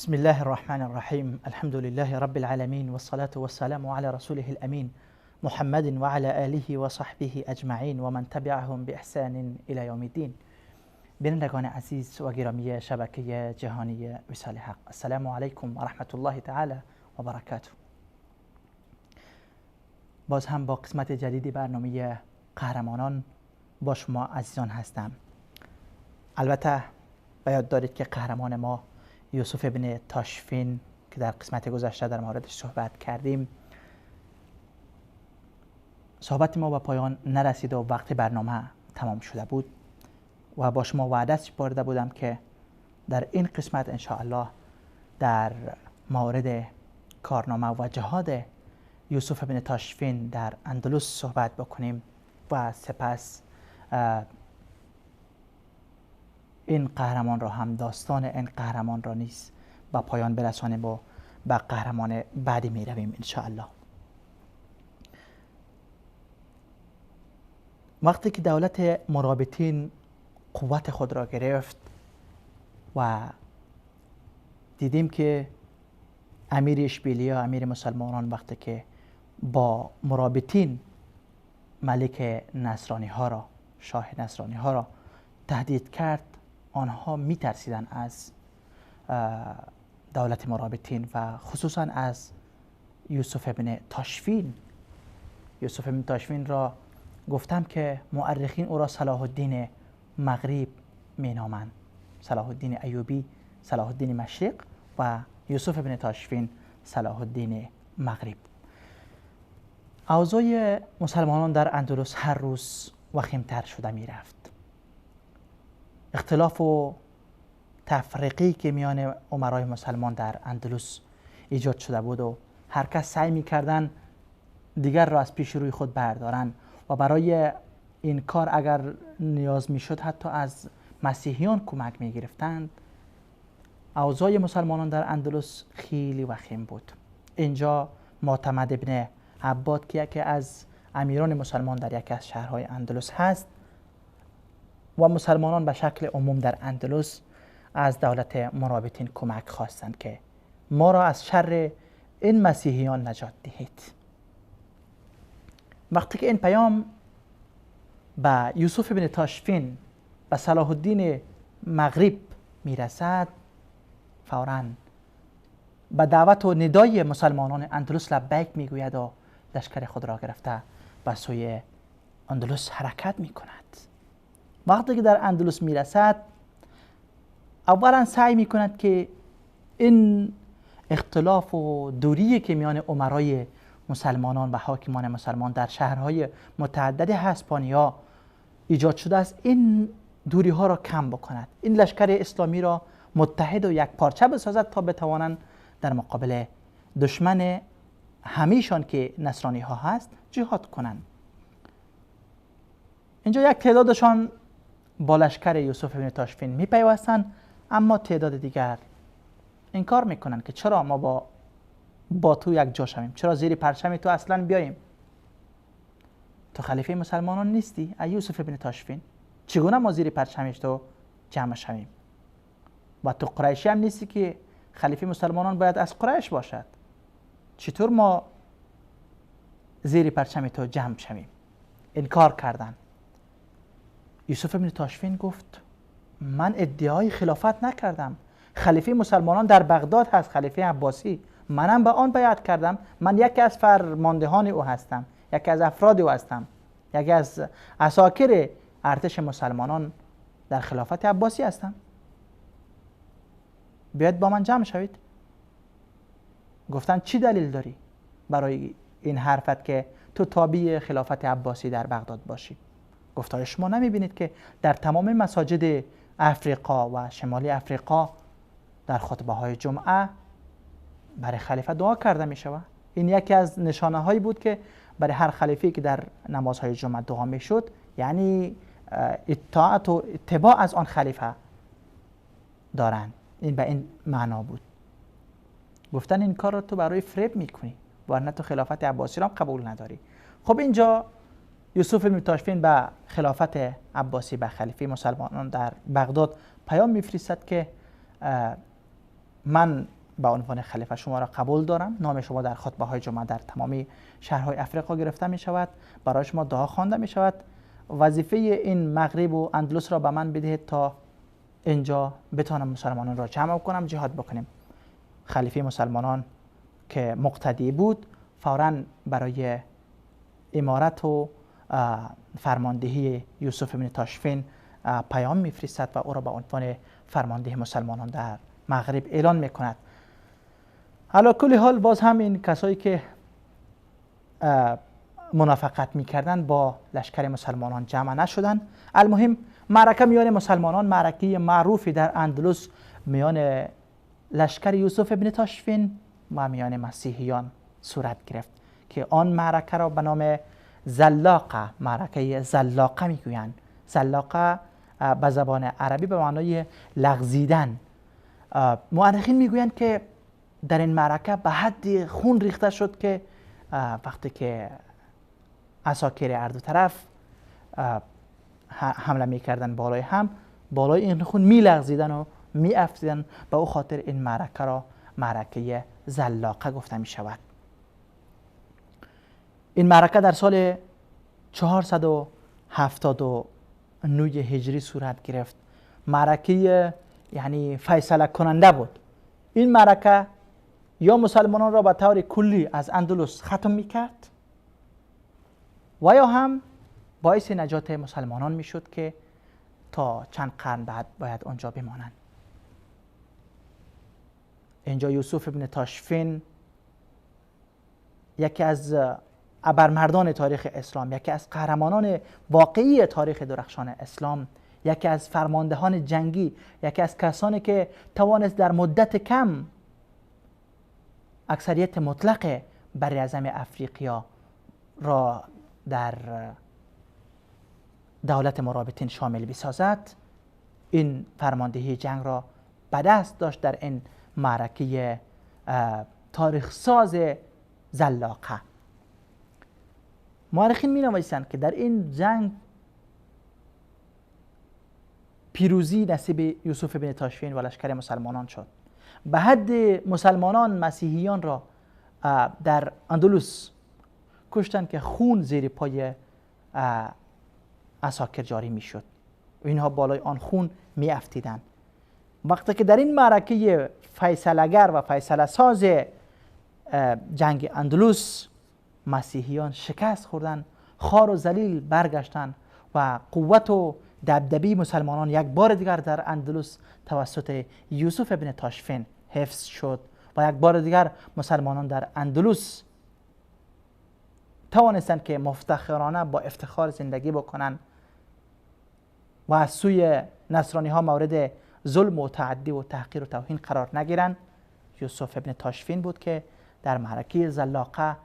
بسم الله الرحمن الرحیم. الحمد لله رب العالمین والصلاة والسلام على رسوله الامین محمد وعلى آله و صحبه اجمعین و من تبعهم باحسان الى یوم الدین. بینندگان عزیز و گرامی شبکه جهانی وصال حق، السلام علیکم و رحمت الله تعالی و برکاته. باز هم با قسمت جدید برنامه قهرمانان با شما عزیزان هستم. البته به یاد دارید که قهرمان ما یوسف ابن تاشفین که در قسمت گذشته در موردش صحبت کردیم، صحبت ما به پایان نرسید و وقت برنامه تمام شده بود و با شما وعده سپرده بودم که در این قسمت انشاءالله در مورد کارنامه و جهاد یوسف ابن تاشفین در اندلس صحبت بکنیم و سپس این قهرمان را هم، داستان این قهرمان را نیز به پایان برسانیم و به قهرمان بعدی می رویم انشاءالله. وقتی که دولت مرابطین قوت خود را گرفت و دیدیم که امیر اشبیلیا، امیر مسلمانان، وقتی که با مرابطین ملک نصرانی ها را، شاه نصرانی ها را تهدید کرد، آنها می ترسیدن از دولت مرابطین و خصوصا از یوسف ابن تاشفین. یوسف ابن تاشفین را گفتم که مؤرخین او را صلاح الدین مغرب می نامند، صلاح الدین ایوبی صلاح الدین مشرق و یوسف ابن تاشفین صلاح الدین مغرب. اوضاع مسلمانان در اندلس هر روز وخیمتر شده می رفت. اختلاف و تفریقی که میان امرای مسلمان در اندلس ایجاد شده بود و هر کس سعی می‌کردن دیگر را از پیش روی خود بردارن و برای این کار اگر نیاز میشد حتی از مسیحیان کمک می‌گرفتند. اوضاع مسلمانان در اندلس خیلی وخیم بود. اینجا معتمد ابن عباد که یکی از امیران مسلمان در یکی از شهرهای اندلس هست و مسلمانان به شکل عموم در اندلس از دولت مرابطین کمک خواستند که ما را از شر این مسیحیان نجات دهید. وقتی که این پیام به یوسف بن تاشفین، به صلاح الدین مغرب میرسد، فوراً به دعوت و ندای مسلمانان اندلس لبیک میگوید و لشکر خود را گرفته به سوی اندلس حرکت میکند. وقتی که در اندلس میرسد، اولا سعی میکند که این اختلاف و دوری که میان امرای مسلمانان و حاکمان مسلمان در شهرهای متعدد هسپانیا ایجاد شده است، این دوری ها را کم بکند، این لشکر اسلامی را متحد و یک پارچه بسازد تا بتوانند در مقابل دشمن همیشان که نصرانی ها هست جهاد کنند. اینجا یک تعدادشان با لشکر یوسف بن تاشفین میپیوستند، اما تعداد دیگر انکار میکنند که چرا ما با تو یک جا شویم، چرا زیر پرچم تو اصلا بیاییم، تو خلیفه مسلمانان نیستی ای یوسف بن تاشفین، چگونه ما زیر پرچمش تو جمع شویم؟ و تو قریشی هم نیستی که خلیفه مسلمانان باید از قریش باشد، چطور ما زیر پرچم تو جمع شویم؟ انکار کردن. یوسف بن تاشفین گفت من ادعای خلافت نکردم، خلیفه مسلمانان در بغداد هست، خلیفه عباسی، منم به آن بیعت کردم، من یکی از فرماندهان او هستم، یکی از افراد او هستم، یکی از عساکر ارتش مسلمانان در خلافت عباسی هستم، بیاید با من جمع شوید. گفتن چی دلیل داری برای این حرفت که تو تابع خلافت عباسی در بغداد باشی؟ گفت آیا شما نمیبینید که در تمام مساجد افریقا و شمالی افریقا در خطبه های جمعه برای خلیفه دعا کرده می شود؟ این یکی از نشانه هایی بود که برای هر خلیفه‌ای که در نمازهای جمعه دعا می شد، یعنی اطاعت و اتباع از آن خلیفه دارند. این به این معنا بود. گفتن این کار را تو برای فریب میکنی، ورنه تو خلافت عباسی را قبول نداری. خب اینجا یوسف بن تاشفین به خلافت عباسی، به خلیفه مسلمانان در بغداد پیام میفرستد که من به عنوان خلیفه شما را قبول دارم، نام شما در خطبه های جمعه در تمامی شهرهای افریقا گرفته می شود، برای شما دعا خوانده می شود، وظیفه این مغرب و اندلس را به من بدهید تا اینجا بتانم مسلمانان را جمع کنم، جهاد بکنیم. خلیفه مسلمانان که مقتدی بود فوراً برای امارت و فرماندهی یوسف بن تاشفین پیام میفرستد و او را به عنوان فرمانده مسلمانان در مغرب اعلان میکند. علی کل حال باز هم این کسایی که منافقت میکردن با لشکر مسلمانان جمع نشدن. المهم معرکه میان مسلمانان، معرکه معروفی در اندلس میان لشکر یوسف بن تاشفین و میان مسیحیان صورت گرفت که آن معرکه را به نام زلاقه، معرکه زلاقه میگویند. زلاقه به زبان عربی به معنای لغزیدن. مؤرخین میگویند که در این معرکه به حد خون ریخته شد که وقتی که عساکر هر دو طرف حمله میکردن بالای هم، بالای این خون میلغزیدن و میافتیدن. به او خاطر این معرکه را معرکه زلاقه گفته می شود. این معرکه در سال 479 هجری صورت گرفت. معرکه یعنی فیصله کننده بود. این معرکه یا مسلمانان را به طور کلی از اندلس ختم میکرد و یا هم باعث نجات مسلمانان میشد که تا چند قرن بعد باید آنجا بمانند. اینجا یوسف ابن تاشفین یکی از ابرمردان تاریخ اسلام، یکی از قهرمانان واقعی تاریخ درخشان اسلام، یکی از فرماندهان جنگی، یکی از کسانی که توانست در مدت کم اکثریت مطلق بر اعظم افریقیا را در دولت مرابطین شامل بسازد، این فرماندهی جنگ را به دست داشت در این معرکه تاریخ ساز زلاقه. مؤرخین می نویسند که در این جنگ پیروزی نصیب یوسف بن تاشفین و لشکر مسلمانان شد. به حد مسلمانان مسیحیان را در اندلس کشتند که خون زیر پای عساکر جاری می شد و اینها بالای آن خون می افتیدند. وقتی که در این معرکه فیصله‌گر و فیصله ساز جنگ اندلس مسیحیان شکست خوردند، خار و ذلیل برگشتند و قوت و دبدبی مسلمانان یک بار دیگر در اندلس توسط یوسف ابن تاشفین حفظ شد و یک بار دیگر مسلمانان در اندلس توانستند که مفتخرانه با افتخار زندگی بکنند و از سوی نصرانی ها مورد ظلم و تعدی و تحقیر و توهین قرار نگیرند. یوسف ابن تاشفین بود که در معرکه زلاقه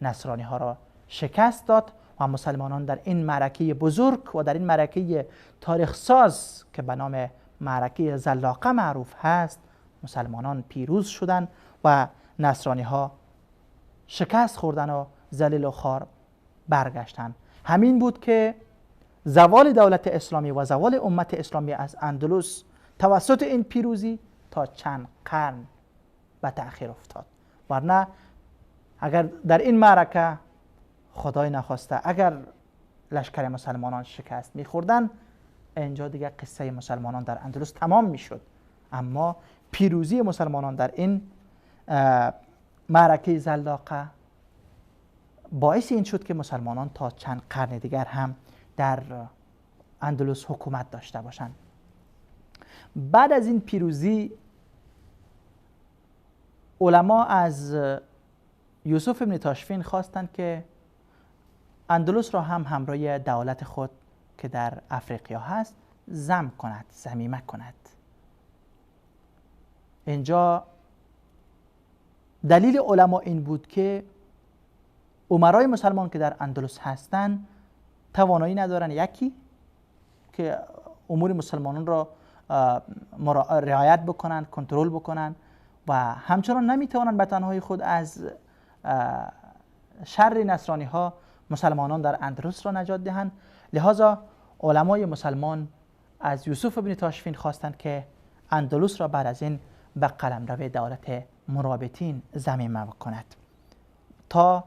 نصرانی ها را شکست داد و مسلمانان در این معرکه بزرگ و در این معرکه تاریخ ساز که به نام معرکه زلاقه معروف هست، مسلمانان پیروز شدند و نصرانی ها شکست خوردن و ذلیل و خوار برگشتند. همین بود که زوال دولت اسلامی و زوال امت اسلامی از اندلس توسط این پیروزی تا چند قرن به تأخیر افتاد. ورنه اگر در این معرکه خدای نخواسته اگر لشکر مسلمانان شکست می‌خوردن، اینجا دیگه قصه مسلمانان در اندلس تمام میشد. اما پیروزی مسلمانان در این معرکه زلاقه باعث این شد که مسلمانان تا چند قرن دیگر هم در اندلس حکومت داشته باشند. بعد از این پیروزی علما از یوسف ابن تاشفین خواستند که اندلس را هم همراه دولت خود که در افریقیا هست ضم کند، ضمیمه کند. اینجا دلیل علما این بود که امرای مسلمان که در اندلس هستند توانایی ندارن، یکی که امور مسلمانان را رعایت بکنن، کنترل بکنن و همچنان نمیتوانند به تنهایی خود از شر نصرانی ها مسلمانان در اندلس را نجات دهند. لذا علمای مسلمان از یوسف بن تاشفین خواستند که اندلس را بعد از این به قلمرو دولت مرابطین ضمیمه بکند تا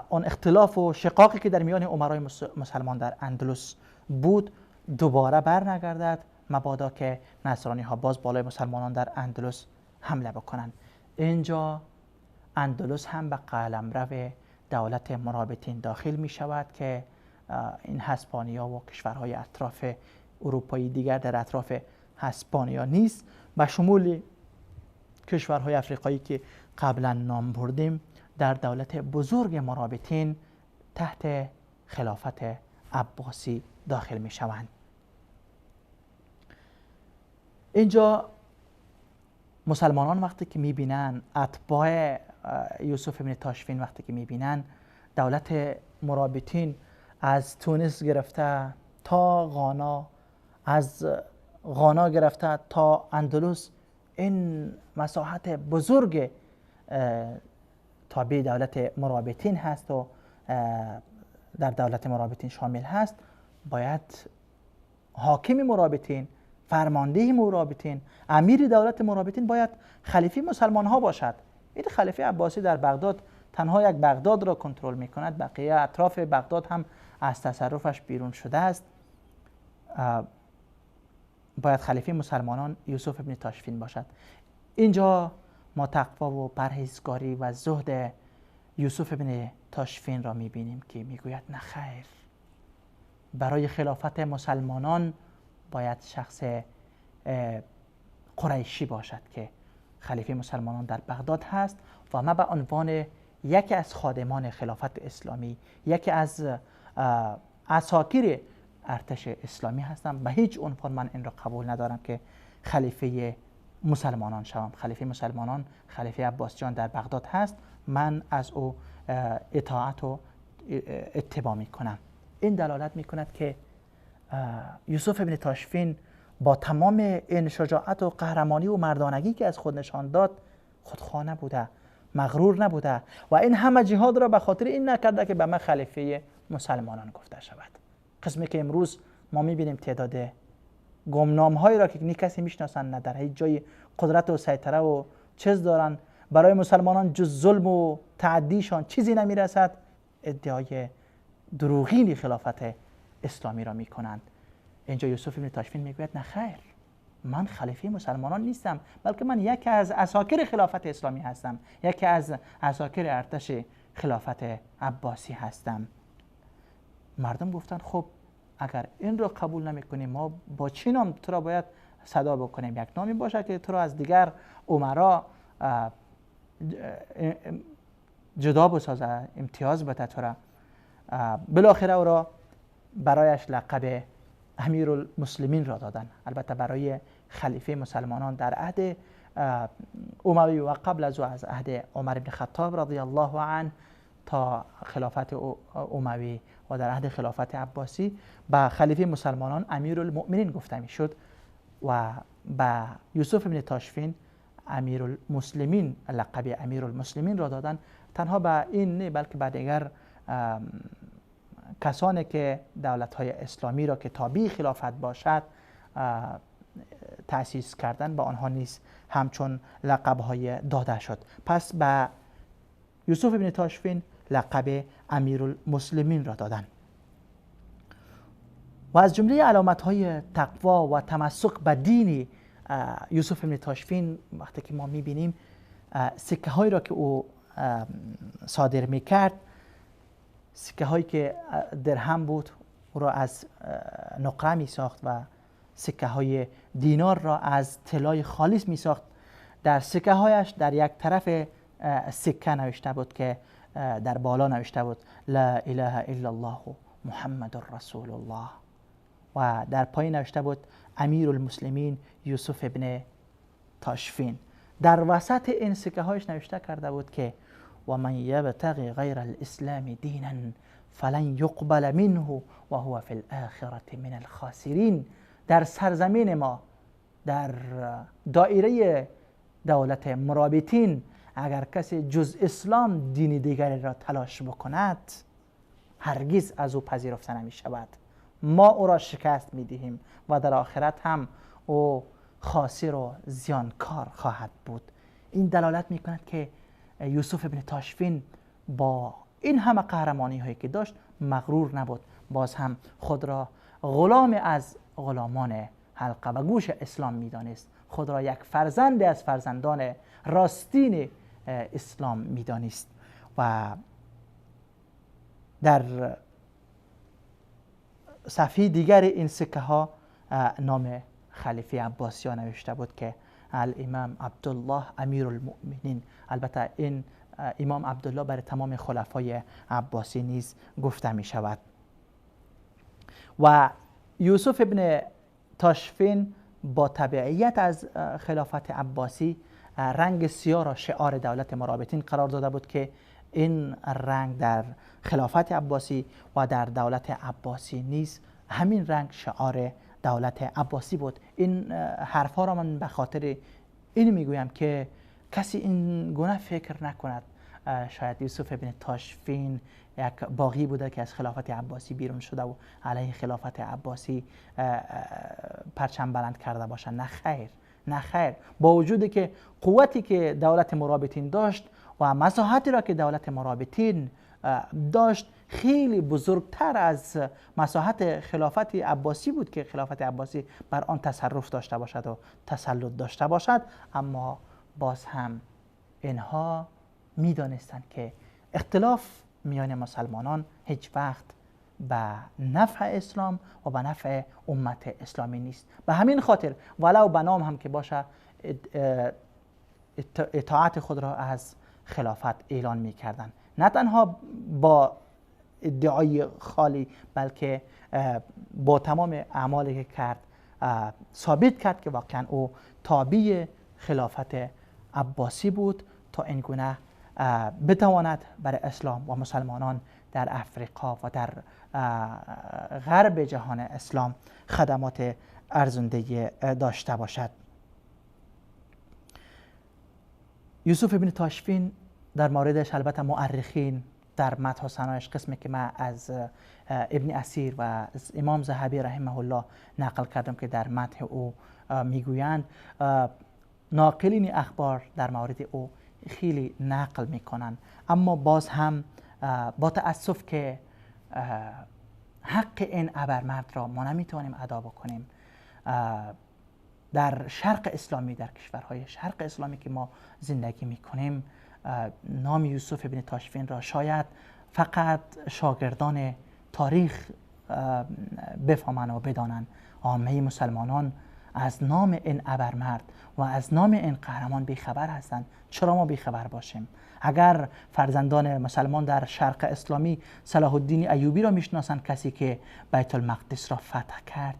آن اختلاف و شقاقی که در میان امرای مسلمان در اندلس بود دوباره بر نگردد، مبادا که نصرانی ها باز بالای مسلمانان در اندلس حمله بکنند. اینجا اندلس هم به قلمرو دولت مرابطین داخل می شود که این هسپانیا و کشورهای اطراف اروپایی دیگر در اطراف هسپانیا نیست، به شمول کشورهای افریقایی که قبلا نام بردیم در دولت بزرگ مرابطین تحت خلافت عباسی داخل می شوند. اینجا مسلمانان وقتی که می بینن، اتباع یوسف بن تاشفین وقتی که می بینن دولت مرابطین از تونس گرفته تا غانا، از غانا گرفته تا اندلس، این مساحت بزرگ تابع دولت مرابطین هست و در دولت مرابطین شامل هست، باید حاکم مرابطین، فرمانده مرابطین، امیر دولت مرابطین باید خلیفه مسلمان ها باشد. این خلیفه عباسی در بغداد تنها یک بغداد را کنترل می کند، بقیه اطراف بغداد هم از تصرفش بیرون شده است. باید خلیفه مسلمانان یوسف ابن تاشفین باشد. اینجا ما تقوا و پرهیزگاری و زهد یوسف ابن تاشفین را می بینیم که می گوید نه خیر، برای خلافت مسلمانان باید شخص قریشی باشد که خلیفه مسلمانان در بغداد هست و ما به عنوان یکی از خادمان خلافت اسلامی، یکی از عساکر ارتش اسلامی هستم. به هیچ عنوان من این را قبول ندارم که خلیفه مسلمانان شوم. خلیفه مسلمانان خلیفه عباس جان در بغداد هست، من از او اطاعت و اتباع می کنم. این دلالت می کند که یوسف ابن تاشفین با تمام این شجاعت و قهرمانی و مردانگی که از خود نشان داد، خودخواه نبوده، مغرور نبوده و این همه جهاد را به خاطر این نکرده که به من خلیفه مسلمانان گفته شود. قسمی که امروز ما میبینیم تعداد گمنام هایی را که نه کسی میشناسند، نه در هیچ جای قدرت و سیطره و چیز دارن، برای مسلمانان جز ظلم و تعدیشان چیزی نمیرسد، ادعای دروغین خلافت اسلامی را میکنند. اینجا یوسف ابن تاشفین میگوید نه خیر، من خلیفه مسلمانان نیستم، بلکه من یکی از عساکر خلافت اسلامی هستم، یکی از عساکر ارتش خلافت عباسی هستم. مردم گفتند خب اگر این را قبول نمیکنیم ما با چی نام تو را باید صدا بکنیم؟ یک نامی باشه که تو را از دیگر امرا جدا بسازه، امتیاز بده تو را. بالاخره او را برایش لقب امیرالمسلمین را دادن. البته برای خلیفه مسلمانان در عهد اموی و قبل از او، از عهد عمر بن خطاب رضی الله عنه تا خلافت اموی و در عهد خلافت عباسی، به خلیفه مسلمانان امیرالمؤمنین گفته میشد و به یوسف بن تاشفین امیرالمسلمین، لقب امیرالمسلمین را دادن. تنها به این نه، بلکه به دیگر کسانی که دولت‌های اسلامی را که تابع خلافت باشد تأسیس کردن، به آنها نیز همچون لقب‌های داده شد. پس به یوسف بن تاشفین لقب امیرالمسلمین را دادن. و از جمله علامت‌های تقوا و تمسک به دین یوسف بن تاشفین، وقتی که ما می‌بینیم سکه هایی را که او صادر می‌کرد، سکه هایی که درهم بود او را از نقره می ساخت و سکه های دینار را از طلای خالص می ساخت. در سکه هایش در یک طرف سکه نوشته بود که در بالا نوشته بود لا اله الا الله محمد رسول الله و در پایین نوشته بود امیر المسلمین یوسف ابن تاشفین. در وسط این سکه هایش نوشته کرده بود که و من یبتغی غیر الاسلام دینا فلن یقبل منه و هو فی الاخرة من الخاسرین. در سرزمین ما، در دایره دولت مرابطین، اگر کسی جز اسلام دین دیگری را تلاش بکند هرگز از او پذیرفته نمی شود. ما او را شکست می دهیم و در آخرت هم او خاسر و زیانکار خواهد بود. این دلالت میکند که یوسف ابن تاشفین با این همه قهرمانی هایی که داشت مغرور نبود، باز هم خود را غلام از غلامان حلقه و گوش اسلام میدانست، خود را یک فرزند از فرزندان راستین اسلام میدانست. و در صفحه دیگر این سکه ها نام خلیفه عباسی نوشته بود که الامام عبدالله امیر المؤمنین. البته این امام عبدالله برای تمام خلفای عباسی نیز گفته می شود. و یوسف ابن تاشفین با تبعیت از خلافت عباسی رنگ سیاه را شعار دولت مرابطین قرار داده بود که این رنگ در خلافت عباسی و در دولت عباسی نیز همین رنگ شعار دولت عباسی بود. این حرفها را من به خاطر این میگویم که کسی این گونه فکر نکند شاید یوسف ابن تاشفین یک باغی بوده که از خلافت عباسی بیرون شده و علیه خلافت عباسی پرچم بلند کرده باشه. نه خیر، نه خیر. با وجودی که قوتی که دولت مرابطین داشت و مساحتی را که دولت مرابطین داشت خیلی بزرگتر از مساحت خلافت عباسی بود که خلافت عباسی بر آن تصرف داشته باشد و تسلط داشته باشد، اما باز هم اینها میدانستند که اختلاف میان مسلمانان هیچ وقت به نفع اسلام و به نفع امت اسلامی نیست. به همین خاطر ولو به نام هم که باشه اطاعت خود را از خلافت اعلان میکردند، نه تنها با ادعای خالی بلکه با تمام اعمالی که کرد ثابت کرد که واقعا او تابع خلافت عباسی بود تا این گونه بتواند برای اسلام و مسلمانان در افریقا و در غرب جهان اسلام خدمات ارزنده داشته باشد. یوسف ابن تاشفین در موردش البته مؤرخین در مدح و ثنایش قسمی که من از ابن اسیر و از امام ذهبی رحمه الله نقل کردم که در مدح او میگویند، ناقلین اخبار در مورد او خیلی نقل میکنن، اما باز هم با تأسف که حق این ابرمرد را ما نمیتوانیم ادا بکنیم. در شرق اسلامی، در کشورهای شرق اسلامی که ما زندگی میکنیم، نام یوسف ابن تاشفین را شاید فقط شاگردان تاریخ بفهمند و بدانند. عامه مسلمانان از نام این ابرمرد و از نام این قهرمان بیخبر هستند. چرا ما بیخبر باشیم؟ اگر فرزندان مسلمان در شرق اسلامی صلاح الدین ایوبی را میشناسند، کسی که بیت المقدس را فتح کرد،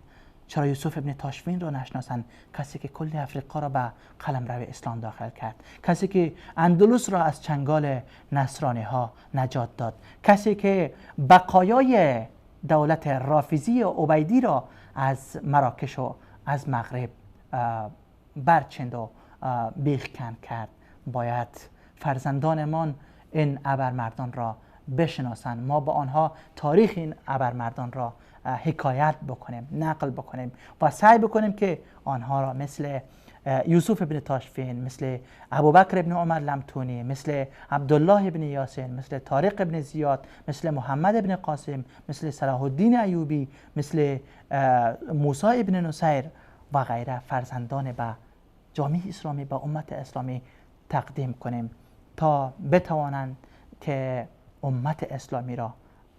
چرا یوسف ابن تاشفین را نشناسند، کسی که کل افریقا را به قلمرو اسلام داخل کرد، کسی که اندلس را از چنگال نصرانی ها نجات داد، کسی که بقایای دولت رافضی و عبیدی را از مراکش و از مغرب برچند و بیخ کن کرد. باید فرزندانمان این ابرمردان را بشناسند. ما با آنها تاریخ این ابرمردان را حکایت بکنیم، نقل بکنیم و سعی بکنیم که آنها را مثل یوسف ابن تاشفین، مثل ابوبکر ابن عمر لمتونی، مثل عبدالله ابن یاسین، مثل طارق ابن زیاد، مثل محمد ابن قاسم، مثل صلاح الدین ایوبی، مثل موسی ابن نصیر و غیره فرزندان به جامعه اسلامی، به امت اسلامی تقدیم کنیم تا بتوانند که امت اسلامی را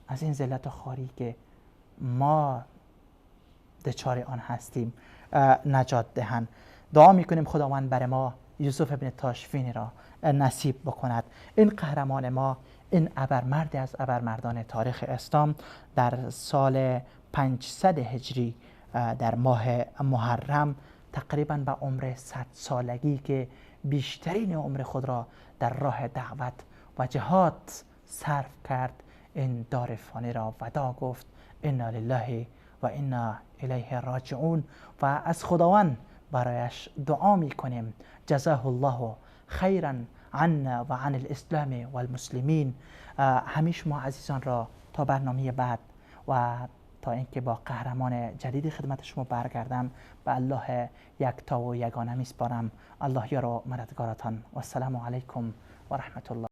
از این ذلت و خواری که ما دچار آن هستیم نجات دهند. دعا میکنیم خداوند بر ما یوسف ابن تاشفین را نصیب بکند. این قهرمان ما، این ابرمرد از ابرمردان تاریخ اسلام، در سال 500 هجری در ماه محرم تقریبا به عمر 100 سالگی که بیشترین عمر خود را در راه دعوت و جهاد صرف کرد، این دار فانی را ودا گفت. انا لله و انا الیه راجعون. و از خداوند برایش دعا میکنیم جزاه الله خیرا عنا و عن الاسلام و المسلمین. همیشه ما عزیزان را تا برنامه بعد و تا اینکه با قهرمان جدید خدمت شما برگردم، به الله یکتا و یگانه میسپارم. الله یار و مددگارتان. و السلام علیکم و رحمت الله.